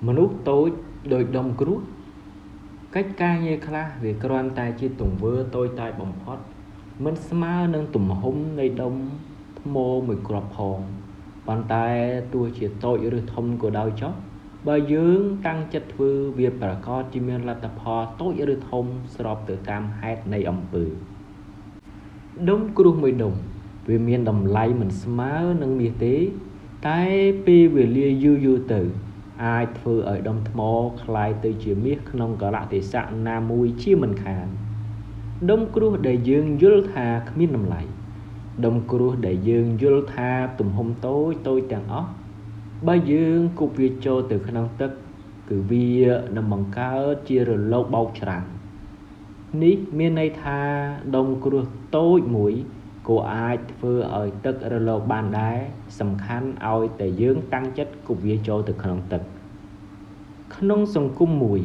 មនុស្សតូចដូចដុំគ្រួសកិច្ចការងារខ្លះវាគ្រាន់តែជាទង្វើតូចតាចបំផុតមិនស្មើនឹងទំហំនៃដុំថ្មមួយគ្រាប់ផងប៉ុន្តែទោះជាតូចឬធំក៏ដោយចុះបើយើងតាំងចិត្តធ្វើវាប្រាកដជាមានលទ្ធផលតូចឬធំស្របទៅតាមហេតុនៃអំពើដុំគ្រួសមួយដុំវាមានតម្លៃមិនស្មើនឹងមាសទេតែពេលវេលាយូរៗទៅអាចធ្វើឲ្យដុំថ្មក្លាយទៅជាមាសក្នុងកាលៈទេសៈណាមួយជាមិនខានដុំគ្រួសដែលយើងយល់ថាគ្មានតម្លៃដុំគ្រួសដែលយើងយល់ថាទំហំតូចតូចទាំងអស់បើយើងគប់វាចូលទៅក្នុងទឹកគឺវានឹងបង្កើតជារលកបោកច្រាំងនេះមានន័យថាដុំគ្រួសតូចមួយក៏អាចធ្វើឲ្យទឹករលកបានដែរសំខាន់ឲ្យតែយើងតាំងចិត្តគប់វាចូលទៅក្នុងទឹកក្នុងសង្គមមួយ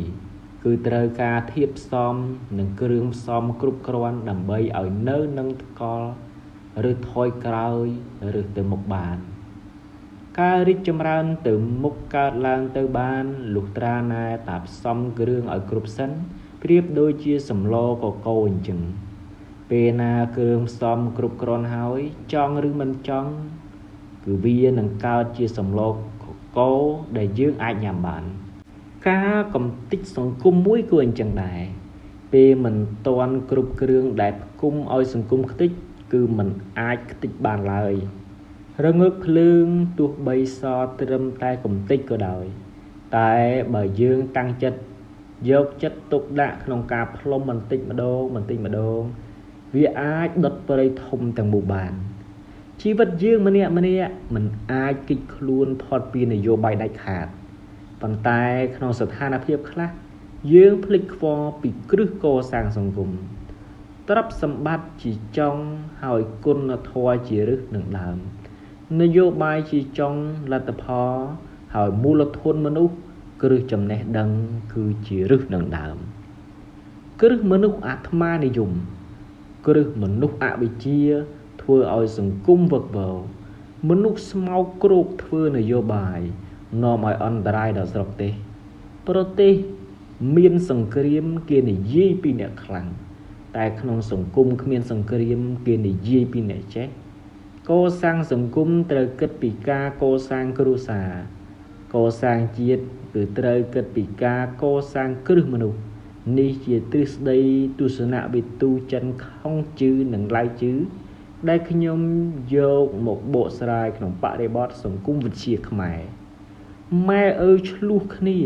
គឺត្រូវការធាតុផ្សំនិងគ្រឿងផ្សំគ្រប់គ្រាន់ដើម្បីឲ្យនៅនឹងថ្កល់ឬថយក្រោយឬទៅមុខបានការរីកចម្រើនទៅមុខកើតឡើងទៅបានលុះត្រាណាតាផ្សំគ្រឿងឲ្យគ្រប់សិនប្រៀបដូចជាសម្លកកូរអញ្ចឹងពេលណាគ្រឿងផ្សំគ្រប់គ្រាន់ហើយចង់ឬមិនចង់គឺវានឹងកើតជាសម្លកកូរដែលយើងអាចញ៉ាំបានការកំទេចសង្គមមួយក៏អញ្ចឹងដែរពេលមិនទាន់គ្រប់គ្រឿងដែលផ្គុំឲ្យសង្គមខ្ទេចគឺមិនអាចខ្ទេចបានឡើយរងើកភ្លើងទោះបីសត្រឹមតែកំទេចក៏ដោយតែបើយើងតាំងចិត្តយកចិត្តទុកដាក់ក្នុងការផ្លុំបន្តិចម្ដងបន្តិចម្ដងវាអាចដុតព្រៃធំទាំងមូលបានជីវិតយើងម្នាក់ម្នាក់មិនអាចគេចខ្លួនផុតពីនយោបាយដាច់ខាតប៉ុន្តែក្នុងស្ថានភាពខ្លះយើងភ្លេចខ្វល់ពីគ្រឹះកសាងសង្គមទ្រព្យសម្បត្តិជាចុងហើយគុណធម៌ជាឫសនឹងដើមនយោបាយជាចុងលទ្ធផលហើយមូលធនមនុស្សគ្រឹះចំណេះដឹងគឺជាឫសនឹងដើមគ្រឹះមនុស្សអាត្មានិយមគ្រឹះមនុស្សអវិជ្ជាធ្វើឲ្យសង្គមវឹកវរមនុស្សស្មោកគ្រោកធ្វើនយោបាយនាំឲ្យអន្តរាយដល់ស្រុកទេសប្រទេសមានសង្គ្រាមគេនិយាយពីអ្នកខ្លាំងតែក្នុងសង្គមគ្មានសង្គ្រាមគេនិយាយពីអ្នកចេះកសាងសង្គមត្រូវគិតពីការកសាងគ្រួសារកសាងជាតិគឺត្រូវគិតពីការកសាងគ្រឹះមនុស្សនេះជាទ្រឹស្ដីទស្សនវិទូចិនខុងជឺនិងឡៅជឺដែលខ្ញុំយកមកបកស្រាយក្នុងបរិបទសង្គមវិទ្យាខ្មែរម៉ែឪឆ្លោះគ្នា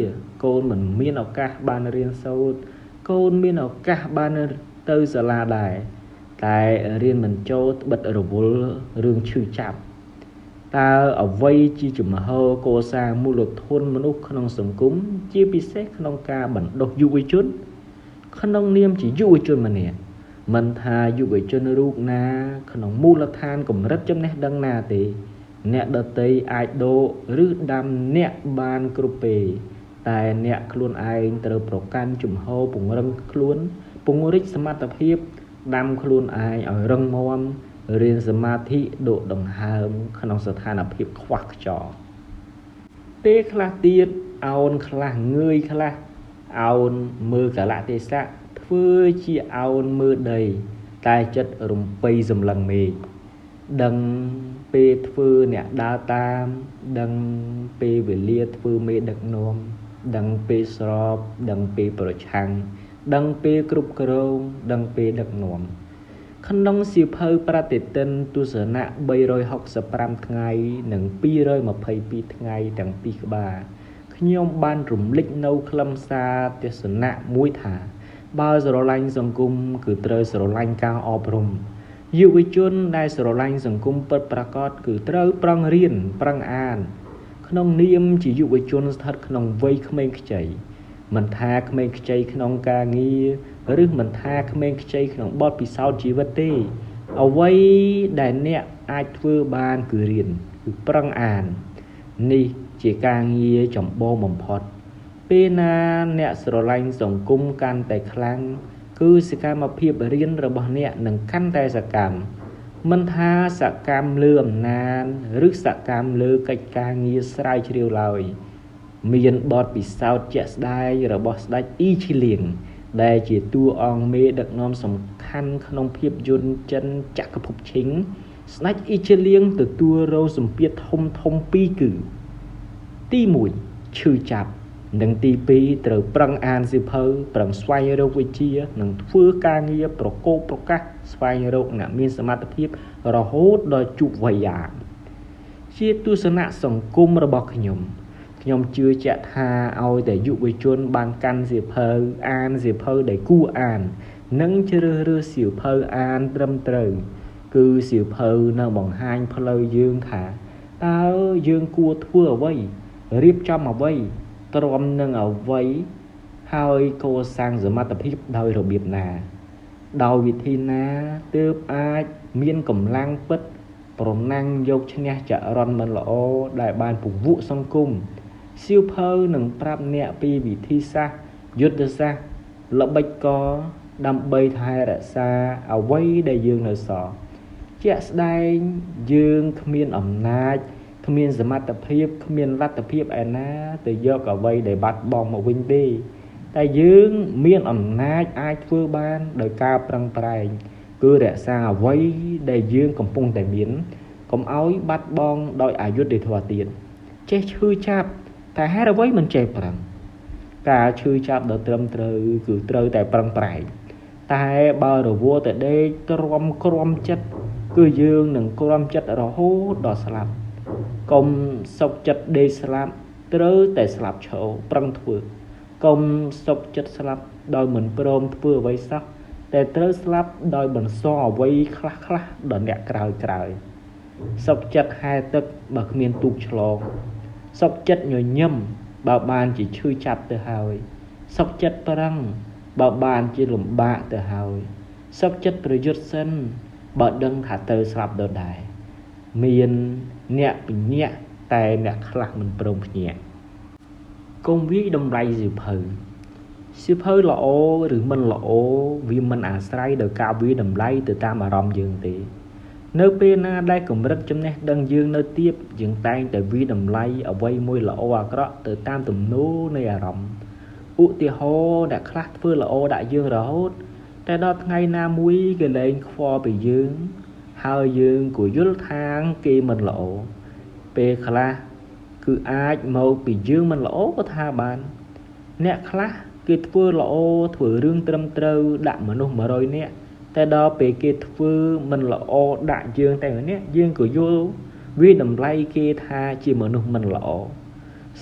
កូនមិនមានឱកាសបានរៀនសូត្រកូនមានឱកាសបានទៅសាលាដែរតែរៀនមិនចូលត្បិតរវល់រឿងឈឺចាប់តើអ្វីជាជំហរកសាងមូលធនមនុស្សក្នុងសង្គមជាពិសេសក្នុងការបណ្ដុះយុវជនក្នុងនាមជាយុវជនម្នាក់មិនថាយុវជនរូបណាក្នុងមូលដ្ឋានកម្រិតចំណេះដឹងណាទេអ្នកដទៃអាចដូរឬដាំអ្នកបានគ្រប់ពេលតែអ្នកខ្លួនឯងត្រូវប្រកាន់ជំហរពង្រឹងខ្លួនពង្រីកសមត្ថភាពដាំខ្លួនឯងឲ្យរឹងមាំរៀនសមាធិដកដង្ហើមក្នុងស្ថានភាពខ្វះខ្យល់ពេលខ្លះទៀតអោនខ្លះងើយខ្លះអោនមើលកាលៈទេសៈធ្វើជាអោនមើលដីតែចិត្តរំពៃសម្លឹងមេឃដឹងពេលធ្វើអ្នកដើរតាមដឹងពេលវេលាធ្វើមេដឹកនាំដឹងពេលស្របដឹងពេលប្រឆាំងដឹងពេលគ្រប់គ្រងដឹងពេលដឹកនាំក្នុងសៀវភៅប្រតិទិនទស្សនៈ365ថ្ងៃនិង222ថ្ងៃទាំងពីរក្បាលខ្ញុំបានរំលេចនៅខ្លឹមសារទស្សនៈមួយថាបើស្រឡាញ់សង្គមគឺត្រូវស្រឡាញ់ការអប់រំយុវជនដែលស្រឡាញ់សង្គមពិតប្រាកដគឺត្រូវប្រឹងរៀនប្រឹងអានក្នុងនាមជាយុវជនស្ថិតក្នុងវ័យក្មេងខ្ចីមិនថាក្មេងខ្ចីក្នុងការងារឬមិនថាក្មេងខ្ចីក្នុងបទពិសោធន៍ជីវិតទេអ្វីដែលអ្នកអាចធ្វើបានគឺរៀនគឺប្រឹងអាននេះជាការងារចម្បងបំផុតពេលណាអ្នកស្រឡាញ់សង្គមកាន់តែខ្លាំងគឺសកម្មភាពរៀនរបស់អ្នកនឹងកាន់តែសកម្មមិនថាសកម្មលើអំណាចឬសកម្មលើកិច្ចការងារស្រាវជ្រាវឡើយ មានបទពិសោធន៍ជាក់ស្ដែងរបស់ស្ដេចអ៊ីឈីលៀងដែលជាតួអង្គមេដឹកនាំសំខាន់ក្នុងភាពយន្តចិនចក្រភពឈិងស្ដេចអ៊ីឈីលៀងទទួលរងសម្ពាធធំៗពីរគឺទី1ឈឺចាប់និងទី2ត្រូវប្រឹងអានសៀវភៅប្រឹងស្វែងរកវិជ្ជានិងធ្វើការងារប្រកបប្រកាសស្វែងរកអ្នកមានសមត្ថភាពរហូតដល់ជួបវយ៉ាជាទស្សនៈសង្គមរបស់ខ្ញុំខ្ញុំជឿជាក់ថាឲ្យតែយុវជនបានកាន់សៀវភៅអានសៀវភៅដែលគួរអាននិងជ្រើសរើសសៀវភៅអានត្រឹមត្រូវគឺសៀវភៅនឹងបង្ហាញផ្លូវយើងថាតើយើងគួរធ្វើអ្វីរៀបចំអ្វីទ្រាំនឹងអ្វីហើយកសាងសមត្ថភាពដោយរបៀបណាដោយវិធីណាទើបអាចមានកម្លាំងពិតប្រណាំងយកឈ្នះចរន្តមិនល្អដែលបានពង្វក់សង្គមសៀវភៅនឹងប្រាប់អ្នកពីវិធីសាស្ត្រយុទ្ធសាស្ត្រល្បិចកលដើម្បីថែរក្សាអ្វីដែលយើងនៅសល់ជាក់ស្ដែងយើងគ្មានអំណាចគ្មានសមត្ថភាពគ្មានលទ្ធភាពឯណាទៅយកអ្វីដែលបាត់បង់មកវិញទេតែយើងមានអំណាចអាចធ្វើបានដោយការប្រឹងប្រែងគឺរក្សាអ្វីដែលយើងកំពុងតែមានកុំឲ្យបាត់បង់ដោយអយុត្តិធម៌ទៀតចេះឈឺចាប់តែហេតុអ្វីមិនចេះប្រឹងការឈឺចាប់ដ៏ត្រឹមត្រូវគឺត្រូវតែប្រឹងប្រែងតែបើរវល់តែដេកទ្រាំក្រំចិត្តគឺយើងនឹងក្រំចិត្តរហូតដល់ស្លាប់កុំសុកចិត្តដេកស្លាប់ត្រូវតែស្លាប់ឈរប្រឹងធ្វើកុំសុកចិត្តស្លាប់ដោយមិនព្រមធ្វើអ្វីសោះតែត្រូវស្លាប់ដោយបន្សល់អ្វីខ្លះខ្លះដល់អ្នកក្រោយៗសុកចិត្តហែទឹកបើគ្មានទូកឆ្លងសុកចិត្តញញឹមបើបានជាឈឺចាប់ទៅហើយសុកចិត្តប្រឹងបើបានជាលំបាកទៅហើយសុកចិត្តប្រយុទ្ធសិនបើដឹងថាទៅស្លាប់ដដែលមានអ្នកពញាក់តែអ្នកខ្លះមិនព្រមភ្ញាក់កុំវាយតម្លៃសៀវភៅសៀវភៅល្អឬមិនល្អវាមិនអាស្រ័យដោយការវាយតម្លៃទៅតាមអារម្មណ៍យើងទេនៅពេលណាដែលកម្រិតចំណេះដឹងយើងនៅទាបយើងតែងតែវាយតម្លៃអ្វីមួយល្អអាក្រក់ទៅតាមទំនោរនៃអារម្មណ៍ឧទាហរណ៍អ្នកខ្លះធ្វើល្អដាក់យើងរហូតតែដល់ថ្ងៃណាមួយគេលែងខ្វល់ពីយើងហើយយើងក៏យល់ថាគេមិនល្អពេលខ្លះគឺអាចមកពីយើងមិនល្អក៏ថាបានអ្នកខ្លះគេធ្វើល្អធ្វើរឿងត្រឹមត្រូវដាក់មនុស្ស100នាក់តែដល់ពេលគេធ្វើមិនល្អដាក់យើងតែម្នាក់យើងក៏យល់វាតម្លៃគេថាជាមនុស្សមិនល្អ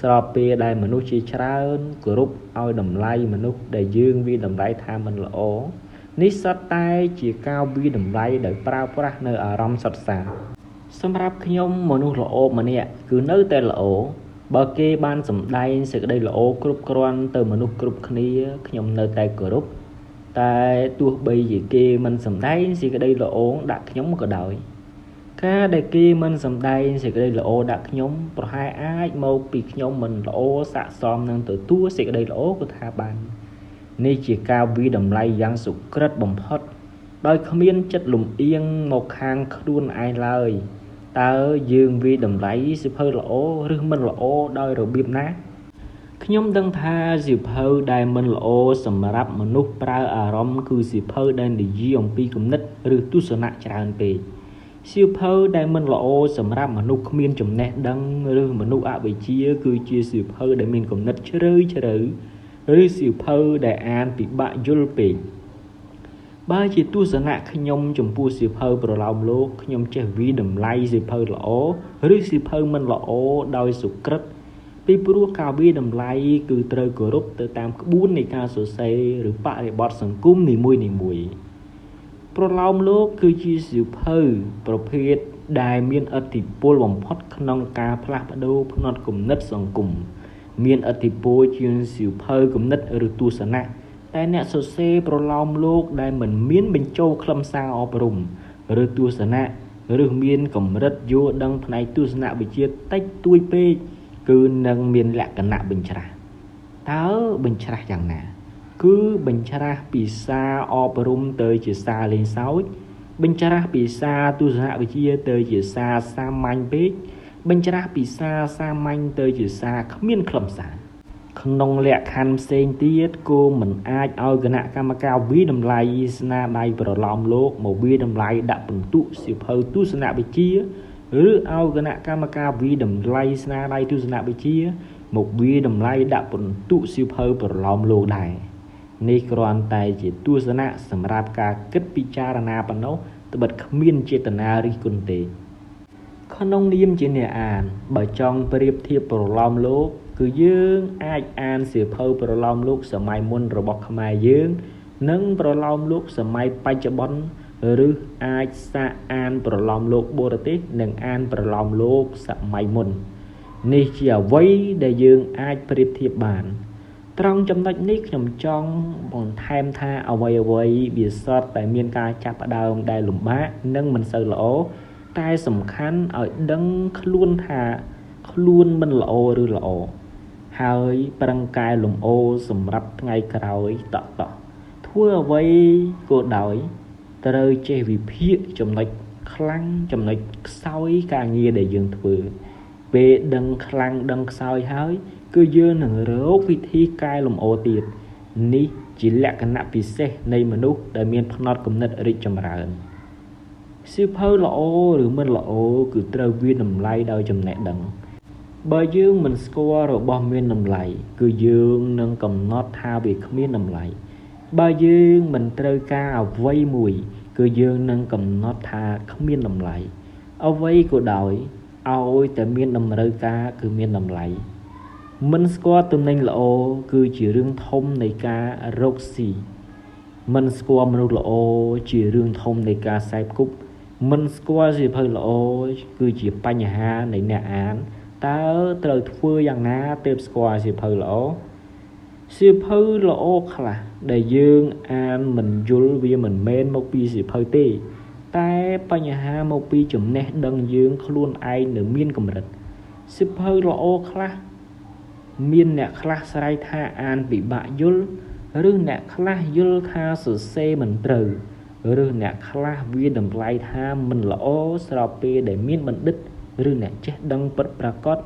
ស្របពេលដែលមនុស្សជាច្រើនគោរពឲ្យតម្លៃមនុស្សដែលយើងវាតម្លៃថាមិនល្អនេះសុទ្ធតែជាការវាតម្លៃដោយប្រើប្រាស់នៅអារម្មណ៍សុទ្ធសាធសម្រាប់ខ្ញុំមនុស្សល្អម្នាក់គឺនៅតែល្អបើគេបានសម្ដែងសេចក្តីល្អគ្រប់គ្រាន់ទៅមនុស្សគ្រប់គ្នាខ្ញុំនៅតែគោរពតែទោះបីជាគេមិនសម្ដែងសេចក្តីល្អដាក់ខ្ញុំក៏ដោយការដែលគេមិនសម្ដែងសេចក្តីល្អដាក់ខ្ញុំប្រហែលអាចមកពីខ្ញុំមិនល្អស័ក្តិសមនឹងទទួលសេចក្តីល្អក៏ថាបាននេះជាការវាយតម្លៃយ៉ាងសុក្រិតបំផុតដោយគ្មានចិត្តលំអៀងមកខាងខ្លួនឯងឡើយតើយើងវាយតម្លៃសៀវភៅល្អឬមិនល្អដោយរបៀបណាខ្ញុំដឹងថាសៀវភៅដែលមិនល្អសម្រាប់មនុស្សប្រើអារម្មណ៍គឺសៀវភៅដែលនិយាយអំពីគំនិតឬទស្សនៈច្រើនពេកសៀវភៅដែលមិនល្អសម្រាប់មនុស្សគ្មានចំណេះដឹងឬមនុស្សអវិជ្ជាគឺជាសៀវភៅដែលមានគំនិតជ្រៅជ្រៅឬសៀវភៅដែលអានពិបាកយល់ពេកបើជាទស្សនៈខ្ញុំចំពោះសៀវភៅប្រលោមលោកខ្ញុំចេះវាយតម្លៃសៀវភៅល្អឬសៀវភៅមិនល្អដោយសុក្រិតពីព្រោះការវាយតម្លៃគឺត្រូវគោរពទៅតាមក្បួននៃការសរសេរឬបរិបទសង្គមនីមួយៗប្រលោមលោកគឺជាសៀវភៅប្រភេទដែលមានឥទ្ធិពលបំផុតក្នុងការផ្លាស់ប្ដូរផ្នត់គំនិតសង្គមមានឥទ្ធិពលជាងសៀវភៅគំនិតឬទស្សនៈតែអ្នកសរសេរប្រលោមលោកដែលមិនមានបញ្ចូលខ្លឹមសារអប់រំឬទស្សនៈឬមានកម្រិតយល់ដឹងផ្នែកទស្សនវិជ្ជាតិចតួចពេកគឺនឹងមានលក្ខណៈបញ្ច្រាស់តើបញ្ច្រាស់យ៉ាងណាគឺបញ្ច្រាស់ពីសារអប់រំទៅជាសារលេងសើចបញ្ច្រាស់ពីសារទស្សនវិជ្ជាទៅជាសារសាមញ្ញពេក បញ្ច្រាស់ពីសារសាមញ្ញទៅជាសារគ្មានខ្លឹមសារក្នុងលក្ខខណ្ឌផ្សេងទៀតគោមិនអាចឲ្យគណៈកម្មការវាយតម្លៃស្នាដៃប្រលោមលោកមកវាយតម្លៃដាក់ពិន្ទុសៀវភៅទស្សនវិជ្ជាឬឲ្យគណៈកម្មការវាយតម្លៃស្នាដៃទស្សនវិជ្ជាមកវាយតម្លៃដាក់ពិន្ទុសៀវភៅប្រលោមលោកដែរនេះគ្រាន់តែជាទស្សនៈសម្រាប់ការគិតពិចារណាប៉ុណ្ណោះត្បិតគ្មានចេតនារិះគន់ទេក្នុងនាមជាអ្នកអានបើចង់ប្រៀបធៀបប្រលោមលោកគឺយើងអាចអានសៀវភៅប្រលោមលោកសម័យមុនរបស់ខ្មែរយើងនិងប្រលោមលោកសម័យបច្ចុប្បន្នឬអាចសាកអានប្រលោមលោកបរទេសនិងអានប្រលោមលោកសម័យមុននេះជាអ្វីដែលយើងអាចប្រៀបធៀបបានត្រង់ចំណុចនេះខ្ញុំចង់បន្ថែមថាអ្វីៗវាសុទ្ធតែមានការចាប់ផ្ដើមដែលលំបាកនិងមិនសូវល្អតែសំខាន់ឲ្យដឹងខ្លួនថាខ្លួនមិនល្អឬល្អហើយប្រឹងកែលម្អសម្រាប់ថ្ងៃក្រោយតក់តោះធ្វើអ្វីក៏ដោយត្រូវចេះវិភាគចំណុចខ្លាំងចំណុចខ្សោយការងារដែលយើងធ្វើពេលដឹងខ្លាំងដឹងខ្សោយហើយគឺយើងនឹងរកវិធីកែលម្អទៀតនេះជាលក្ខណៈពិសេសនៃមនុស្សដែលមានផ្នត់គំនិតរីកចម្រើនសៀវភៅល្អឬមិនល្អគឺត្រូវវាយតម្លៃដោយចំណេះដឹងបើយើងមិនស្គាល់របស់មានតម្លៃគឺយើងនឹងកំណត់ថាវាគ្មានតម្លៃបើយើងមិនត្រូវការអ្វីមួយគឺយើងនឹងកំណត់ថាគ្មានតម្លៃអ្វីក៏ដោយឲ្យតែមានតម្រូវការគឺមានតម្លៃមិនស្គាល់ទំនិញល្អគឺជារឿងធំនៃការរកស៊ីមិនស្គាល់មនុស្សល្អជារឿងធំនៃការសេពគប់មិនស្គាល់សៀវភៅល្អគឺជាបញ្ហានៃអ្នកអានតើត្រូវធ្វើយ៉ាងណាទើបស្គាល់សៀវភៅល្អសៀវភៅល្អខ្លះដែលយើងអានមិនយល់វាមិនមែនមកពីសៀវភៅទេតែបញ្ហាមកពីចំណេះដឹងយើងខ្លួនឯងនៅមានកម្រិតសៀវភៅល្អខ្លះមានអ្នកខ្លះស្រែកថាអានពិបាកយល់ឬអ្នកខ្លះយល់ថាសរសេរមិនត្រូវឬអ្នកខ្លះវាតម្លៃថាមិនល្អស្របពេលដែលមានបណ្ឌិតឬអ្នកចេះដឹងពិតប្រាកដ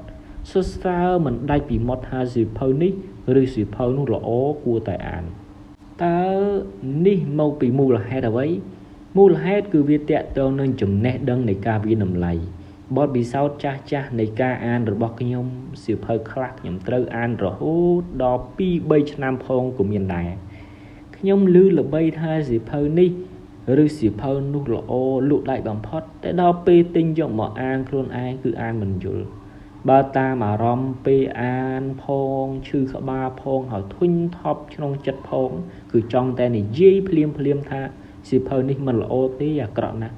សរសើរមិនដាច់ពីមាត់ថាសៀវភៅនេះឬសៀវភៅនោះល្អគួរតែអានតើនេះមកពីមូលហេតុអ្វីមូលហេតុគឺវាទាក់ទងនឹងចំណេះដឹងនៃការវាយតម្លៃបទពិសោធន៍ចាស់ៗនៃការអានរបស់ខ្ញុំសៀវភៅខ្លះខ្ញុំត្រូវអានរហូតដល់ 2-3 ឆ្នាំផងក៏មានដែរខ្ញុំឮល្បីថាសៀវភៅនេះឬសៀវភៅនោះល្អលក់ដាច់បំផុតតែដល់ពេលទិញយកមកអានខ្លួនឯងគឺអានមិនយល់បើតាមអារម្មណ៍ពេលអានផងឈឺក្បាលផងហើយធុញថប់ក្នុងចិត្តផងគឺចង់តែនិយាយភ្លាមៗថាសៀវភៅនេះមិនល្អទេអាក្រក់ណាស់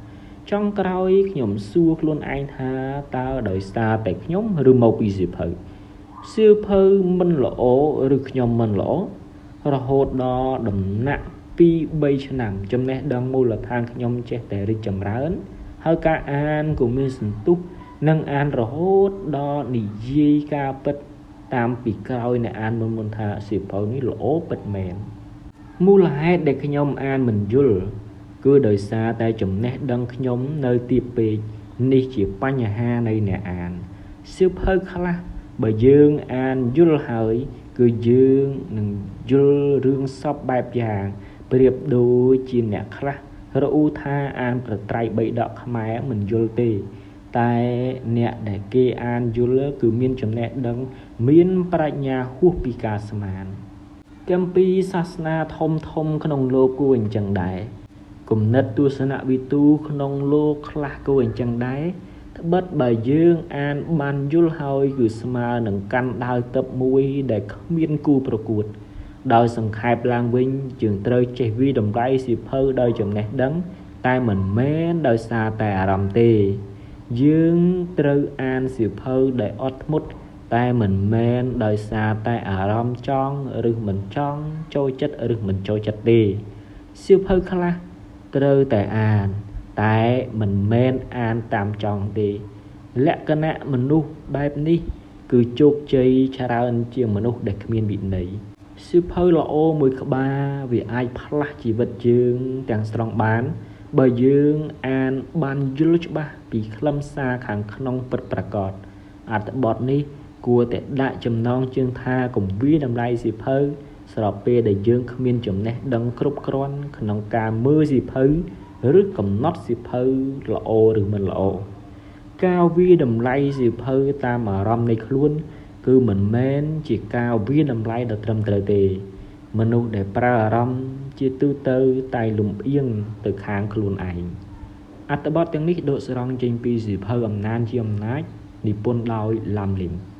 ចុងក្រោយខ្ញុំសួរខ្លួនឯងថាតើដោយសារតែខ្ញុំឬមកពីសៀវភៅសៀវភៅមិនល្អឬខ្ញុំមិនល្អរហូតដល់ដំណាក់ 2-3 ឆ្នាំចំណេះដឹងមូលដ្ឋានខ្ញុំចេះតែរីកចម្រើនហើយការអានក៏មានសន្ទុះនិងអានរហូតដល់និយាយការពិតតាមពីក្រោយអ្នកអានមុនៗថាសៀវភៅនេះល្អពិតមែនមូលហេតុដែលខ្ញុំអានមិនយល់គឺដោយសារតែចំណេះដឹងខ្ញុំនៅទាបពេកនេះជាបញ្ហានៃអ្នកអានសៀវភៅខ្លះបើយើងអានយល់ហើយគឺយើងនឹងយល់រឿងសពបែបយ៉ាងប្រៀបដូចជាអ្នកខ្លះរអ៊ូថាអានប្រត្រៃបីដកខ្មែរមិនយល់ទេតែអ្នកដែលគេអានយល់គឺមានចំណេះដឹងមានប្រាជ្ញាហួសពីការស្មានទាំងពីរសាសនាធំៗក្នុងលោកគួរអញ្ចឹងដែរគំនិតទស្សនវិទូក្នុងលោកខ្លះគួរអញ្ចឹងដែរត្បិតបើយើងអានបានយល់ហើយគឺស្មើនឹងកាន់ដាវទឹកមួយដែលគ្មានគូប្រកួតដោយសង្ខេបឡើងវិញយើងត្រូវចេះវាយតម្លៃសៀវភៅដោយចំណេះដឹងតែមិនមែនដោយសារតែអារម្មណ៍ទេយើងត្រូវអានសៀវភៅដែលអត់ធ្មត់តែមិនមែនដោយសារតែអារម្មណ៍ចង់ឬមិនចង់ចូលចិត្តឬមិនចូលចិត្តទេសៀវភៅខ្លះត្រូវតែអានតែមិនមែនអានតាមចង់ទេលក្ខណៈមនុស្សបែបនេះគឺជោគជ័យច្រើនជាងមនុស្សដែលគ្មានវិន័យសៀវភៅល្អមួយក្បាលវាអាចផ្លាស់ជីវិតយើងទាំងស្រុងបានបើយើងអានបានយល់ច្បាស់ពីខ្លឹមសារខាងក្នុងពិតប្រាកដ អត្ថបទនេះគួរតែដាក់ចំណងជើងថា កុំវាយតម្លៃសៀវភៅ ស្របពេលដែលយើងគ្មានចំណេះដឹងគ្រប់គ្រាន់ក្នុងការមើលសៀវភៅ ឬកំណត់សៀវភៅល្អឬមិនល្អ។ ការវាយតម្លៃសៀវភៅតាមអារម្មណ៍នៃខ្លួន គឺមិនមែនជាការវាយតម្លៃដ៏ត្រឹមត្រូវទេ។ មនុស្សដែលប្រើអារម្មណ៍ជាទូទៅតែលំអៀងទៅខាងខ្លួនឯង។ អត្ថបទទាំងនេះដកស្រង់ចេញពីសៀវភៅអំណាចជាអំណាច និពន្ធដោយឡាំលីម។